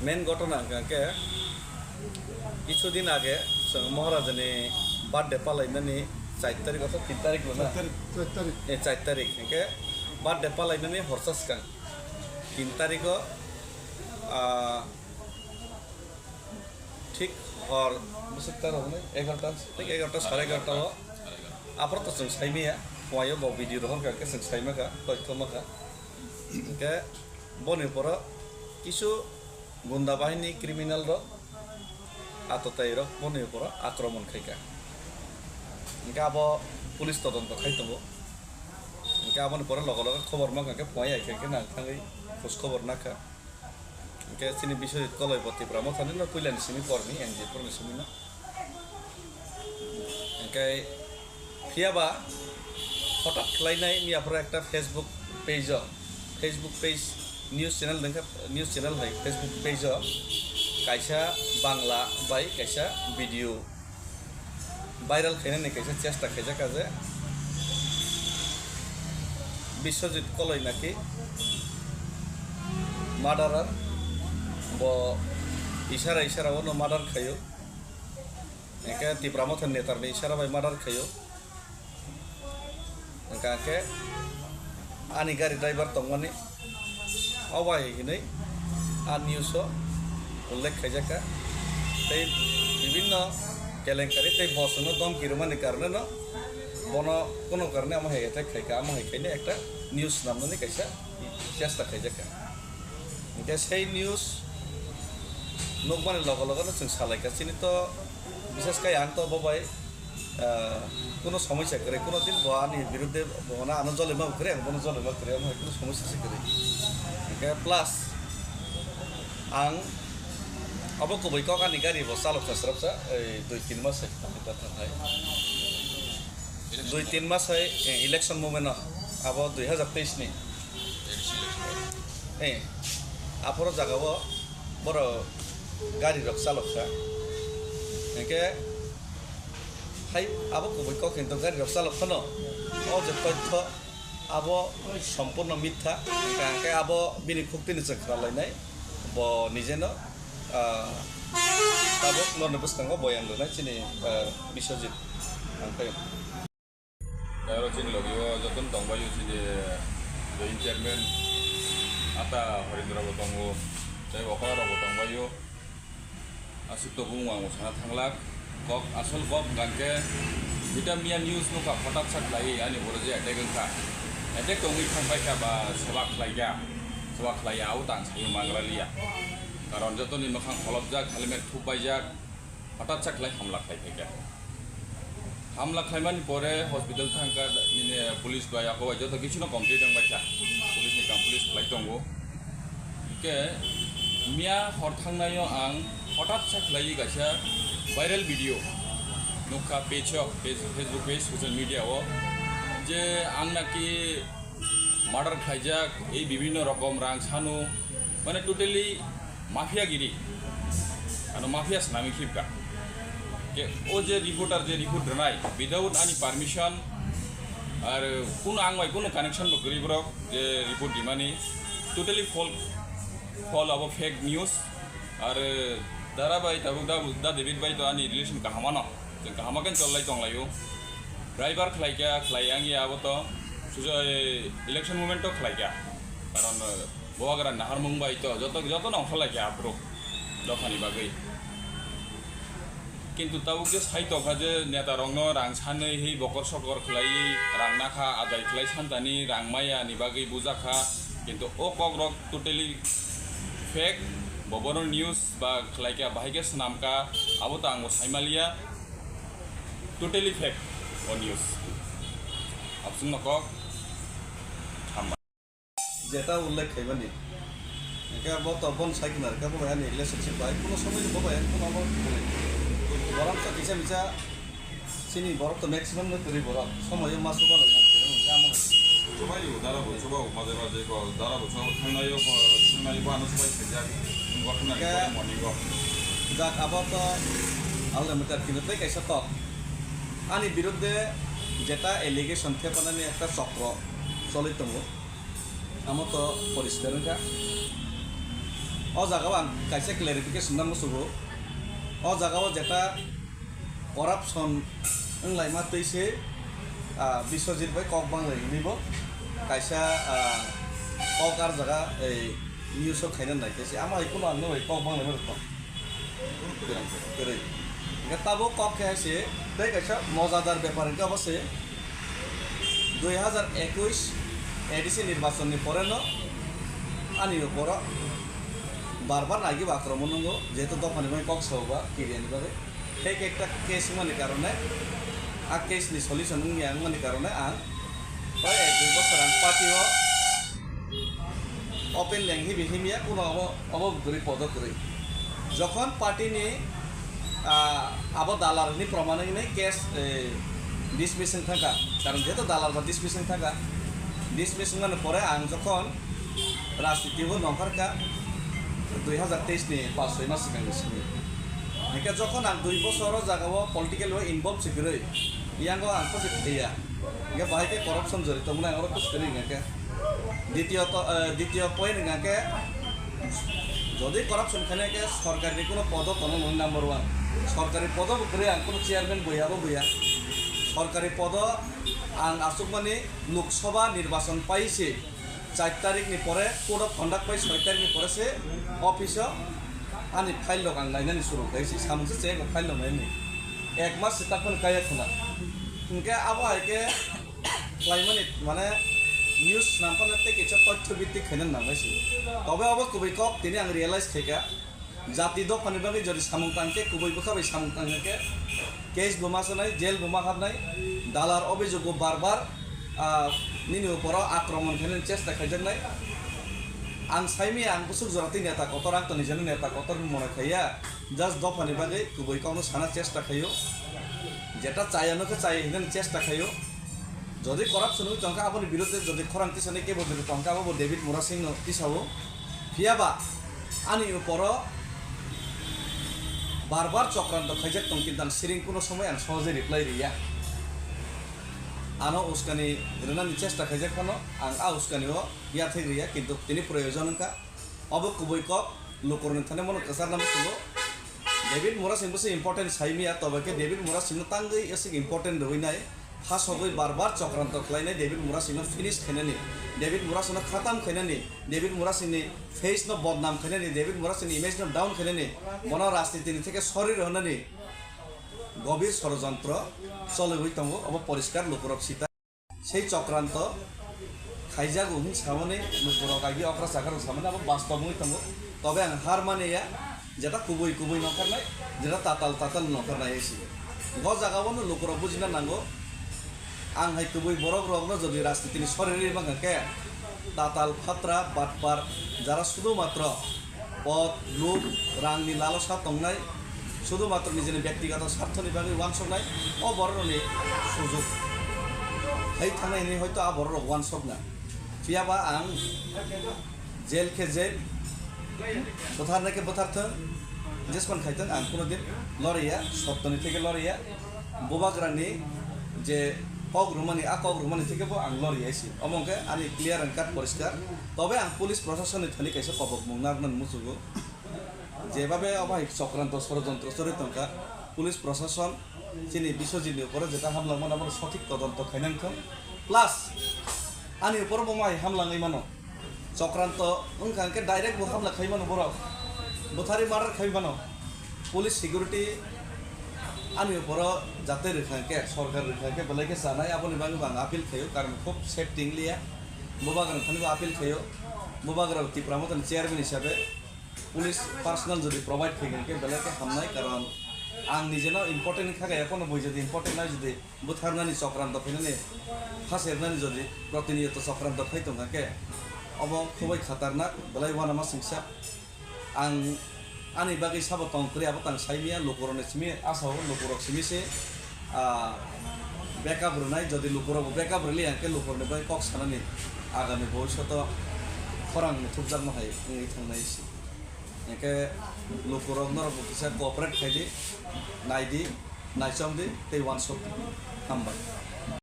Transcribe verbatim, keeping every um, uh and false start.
Main ghotona hwnkha khe, kichu din age chwng Maharajani birthday palaimani char tarik othoba tin tarik bo na? Char tarik, char tarik. Eh, char tarik. Hwnkhe birthday palaimani horsa swkang tin tariko, ah, thik hor bwswk ta rok hwnwi egarota, thik egarota, sare egarota o. Aphuru to chwng saimaya, phuaio bo video rohor kha khe chwng saima kha, toithoma kha. Hwnkhe boni poro kisu gunda bahini criminal rok, atotai rok boni poro akromon khai kha. Hwnkhe abo police todonto khai tongo. Hwnkhe aboni pore loge loge khobor mankha khe phuaio ai kha khe nang thangwi khoj khobor nakha. Hwnkhe chini Biswajit Koloi bo Tipra Mothani no puilani simi porni N G O porni simi no. Hwnkhe phiyaba hotat khlainai miyaphoro ekta Facebook page o, Facebook page news channel dengkha, news channel hai Facebook page o kaisa Bangla bai kaisa video viral khainani kaisa chesta khaijak kha je Biswajit Koloi naki murderer, bo isara isara o no murder khaio, hwnkhe Tipra Motha netarni isara bai murder khaio. Hwnkha khe ani gari driver tongmani o bai hinwi a news o ullekh khaijak kha. Tei bibinno kelenkari tei bo chwngno domki rwmani karone no bono kuno karone amo hai attack khai kha, amo hai khaino ekta news swnamnani kaisa chesta khaijak kha. Hwnkhe sei news nukmani loge loge no chwng salai kha, chini to bishes khai ang to bo bai ah, kuno somosya kwrwi, kuno din bo ani biruddhe bo hwnna ano jolima bo kwrwi, ang bono jolima kwrwi, omo hai kuno somosya se kwrwi. Hwnkhe plus ang abo kubui kok ani gari bo chalok kha srapsa, ei dui tin mas hai thanglai. Dui tin mas hai, eh, election moment o, abo dui hazar teis ni. Eh, aphoro jaga o borok gari rok chalok kha. Hwnkhe hai abo kubui kok hinwi gari rok chalok phano o je toitho abo sompurno mitha, hwnkha hwnkhe abo bini khuktwini chwng khna lainai, bo nijeno, ah, tabuk norni bwskango boyan rwnai chini, ah, Biswajit ang phai. Tei oro chini logi o jotono tongbaio chini joint chairman Ata Horindra bo tongo, tei okra rok bo tongbaio. Aswk to bumung ang sana thanglak. Kok, asol kok hwnkha khe, jeta miya news nukha, hotat sa khlaiwi ani boro je attack wngkha. Attack tongwi thangbai kha ba seba khlai kha, seba khlai ya, abo tang sayo mangra liya. Karon jotoni mwkhang kholopjak, helmet thupbaijak, hotat sa khlai hamla khlai phaikha. Hamla khlaimani pore hospital thangkha, nini police bai, ako bai joto kisu no complete wngbaikha. Police ni kam police khlai tongo. Hwnkhe miya hor thangnaio ang hotat sa khlaiwi kaisa viral video nukha page o, page, Facebook page, social media o, je ang naki murder khlaijak, ei bibhinno rokom rang sanu, mane totally mafia giri, ano mafia swnamwi khibka. Ke o je reporter je report rwnai without ani permission, ar kuno ang bai kuno connection bo kwrwi borok je report rimani, totally false, false abo fake news. Ar dara bai tabuk da, da David bai to ani relation kaham ano, chwng kaham khe cholai tonglaio. Driver khlai kha, khlai yang ya abo to sujo election moment to khlai kha, karon Bubagra naharmung bai to joto, joto no ongkhorlai kha aphuru dophani bagwi. Kintu tabuk je sai tongkha je neta rokno rang sanwi hi bokor sokor khlaiwi rang nakha, adai khlai santani rang maya ni bagwi bujakha. Kintu o kok rok totally fake, bo bono news ba khlai kha, bahai khe swnam kha, abo to ang bo sai maliya. Totally fake o news. Abswngno kok. Hambai. Jeta ullekh khaimani. Hwnkhe bo to bon sai khna rwkha, bo bai ani relationship bai kuno somoi bo bai kuno abo kwrwi. Borok to kisa misa chini borok to maximum no kwrwi borok. Somoi o ma chuba lai nang kwrwi hwnkhe amo hai. Chubai o, dara bo chuba o, majai majai bo, dara bo chuba o, thangnai o, thangnai o, bo ano chubai khaijak. Bo khna Hwnkhe rwkha morning o. Jak abo to alda meter kino tei kaisa kok. Ani biruddhe jeta allegation thepanani ekta chokro choli tongo. Amo to poriskar wngkha. O jaga o ang kaisa clarification no musugo. O jaga o jeta corruption wnglaima twi se, ah, Biswajit bai kok banglai hwnwi bo kaisa, ah, kok ar jaga ei news o khaina nai khe se ama hai kuno ang no bai kok banglaima rwkha. Kwrwi, kwrwi. Hingke tabuk kok khe hai se tei kaisa mojadar bepar hingke abo se dui hazar ekush A D C nirbachon ni pore no ani uporo bar bar naigiba akromon nungo, jehetu dophani bagwi kok sao ba kiriya ni bagwi. Fake ekta case wngmani karone, a case ni solution wngya wngmani karone ang koi ek dui bosor ang party o open leng hibi himya kuno obo, obo kwrwi podo kwrwi. Jokhon party ni, ah, abo dalar ni proman wngwi case, eh, dismiss wng thangkha. Karon jehetu dalar ba dismiss wng thangkha, dismiss wngmani pore ang jokhon rajniti o nongkhorkha dui hazar teis ni pas soi mas swkang ni simi. Hingke jokhon ang dui bosor o jaga o political o involve se kwrwi, yango ang kosek thaiya. Hingke bahai khe corruption jorito wngnai ang oro kosek kwrwi hingke. Ditiyot, eh, ditiyo point hingke jodi corruption khainai khe sorkari ni kuno podo tono nung number one. Sorkari podo bo kwrwi ang kuno chairman boya bo boya. Sorkari podo ang aswkmani Lok Sabha nirbachon pai se char tarik ni pore code of conduct pai soi tarik ni pore se office o ani file rok ang nainani suru khai se samung se chek file rok nainani ek mas se takhon kaya khuna. Hingke abo hai khe khlaimani mane news swnam phano tei kaisa tothyo bhitti khaina nangnai se. Tobe abo kubui kok tini ang realize khaikha. Jati dophani bagwi jodi samung tang khe kubui bwkha bai samung tang khe case bo ma sanai, jail bo ma habnai, dalar obijok bo bar bar, ah, nini uporo akromon khainani chesta khaijaknai. Ang saimaya ang bwswk jora tei neta kotor, ang to nijeno neta kotor hwnwi mone khaiya, just dophani bagwi kubui kokno sana chesta khaio, jeta chaya no khe chaya hinani chesta khaio. Jodi corruption wngwi tongkha, aboni biruddhe jodi khorang tisani kebo jodi tongkha, abo bo David Murasingno tisao. Phiyaba ani uporo bar bar chokranto khaijak tong, kintu ang siring kuno somoi ang sohoje reply riya. Ano uskani rwnani chesta khaijak phano ang a uskani o yathek riya, kintu tini proyojon wngkha. Obo kubui kok, lukurokni thani bono kwcharna muchungo. David Murasing bwswk important saimaya, toba khe David Murasingno tangwi aswk important rwui nai, phasogwi bar bar chokranto khlainai David Murasingno finish khainani, David Murasingno khatam khainani, David Murasingni face no bodnam khainani, David Murasingni image no down khainani, bono rajniti ni theke sori rwnani gobir sorojontro choliui tongo, obo poriskar lukurok sita. Sei chokranto khaijago hwn samani lukurok agi okra chakarok samani abo bastob wngwi tongo. Tobe ang har mani ya, jeta kubui kubui nongkhornai, jeta tatal tatal nongkhornai hai si. Go jaga o no lukurok bujina nango. Ang hai kubui borok rokno jodi rajniti ni sori rwi mankha khe, tatal, phatra, batpar, jara sudu matro pod, luk, rangni lalosa tongnai, sudu matro nijini byaktigoto sarthoni bagwi uansuknai, o bororokni sujuk hai thangnai hwnwi hoito a bororok uansukna. Phiyaba ang jail khe jail, bwtharnai khe bwtharthwng, jespan khaithwng ang kuno din loriya, sottoni theke loriya. Bubagrani je kok rwmani, a kok rwmani theke bo ang lori hai si. Omo hwnkhe ani clear and cut poriskar. Tobe ang police proshasonni thani kaisa kobokmung narwknani muchungo. Jebabe obo hai chokranto sorojontro chorwi tongkha, police proshason chini Biswajitni upore jeta hamlangmano abono sothik todonto khainani thung. Plus ani upore bo mai hamlangwi mano. Chokranto wngkha hwnkhe direct bo hamla khai mano borok. Bwtharwi murder khai mano. Police security ani uporo jate rwkha hwnkhe, sorkar rwkha hwnkhe belai khe chanai, aboni bagwi bo ang appeal khaio, karon khub safety wngliya. Bubagrani thani bo appeal khaio. Bubagra Tipra Mothani chairman hisabe police personnel jodi provide khaikha hwnkhe belai khe hamnai, karon ang nijeno important wngkha khe, ekheno bui jodi important nai jodi bwtharnani chokranto khainani, phasernani jodi protiniyot chokranto khai tongkha khe, obo khubui khatarnak, belai uanama singsa. Ang ani bagwi sabo tong kwrwi, abo tang saimaya, lukurokni simi asao, lukurok simi se, ah, backup rwnai, jodi lukurok bo backup rwliya hwnkhe lukurokni bagwi kok sanani agami bhobishoto khorang muthubjakma hai wngwi thangnai se. Hwnkhe lukurok norok bo kisa cooperate khaidi, naidi, naichomdi tei uansukdi. Hambai.